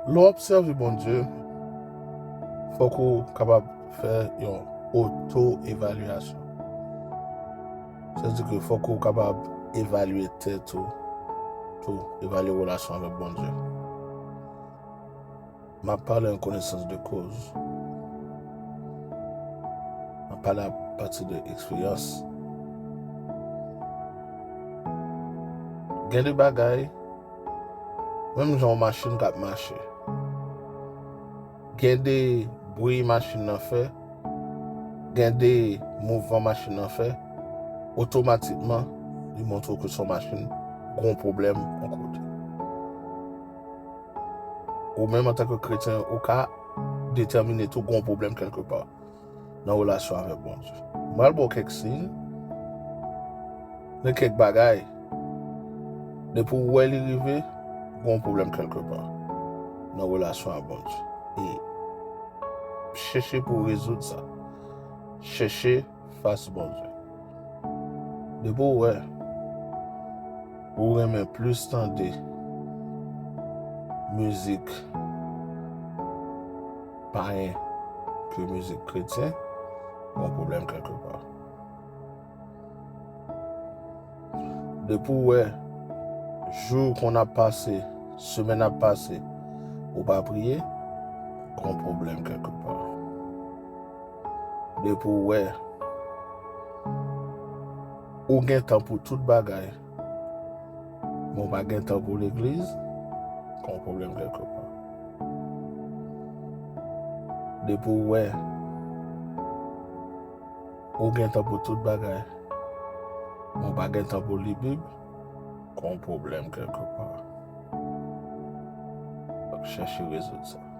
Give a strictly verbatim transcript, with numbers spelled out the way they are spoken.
Lè w ap sèvi Bondye, fòk ou kapab fè yon oto-evalyasyon. Sètadi ke fòk ou kapab evalye tèt ou, tou, evalye relasyon avèk Bondye. M ap pale an konesans de koz. M ap pale apati de eksperyans. Gen de bagay, menm jan yon machin k ap mache, gen de bri machin nan fè, gen de mouvman machin nan fè, otomatikman, li montre w ke se yon machin, gen yon pwoblèm yon kote. Ou menm, antanke kretyen, ou ka detèmine tou gen yon pwoblèm kèlkepa nan relasyon avèk Bondye. M pral ba w kèk siy, gen kèk bagay, depi w wè li rive, gen yon pwoblèm kèlkepa nan relasyon ak Bondye. E chèche pou w rezoud sa. Chèche fas Bondye. Depi w wè ou renmen plis tande mizik payen ke mizik kretyen, gen yon pwoblèm kèlkepa. Depi w wè jou konn ap pase, semèn ap pase, ou pa priye, gen yon pwoblèm kèlkepa. Depi w wè ou gen tan pou tout bagay, men w pa gen tan pou legliz, gen yon pwoblèm kèlkepa. Depi w wè ou gen tan pou tout bagay, men w pa gen tan pou li Bib, gen yon pwoblèm kèlkepa. Fòk chèche rezoud sa.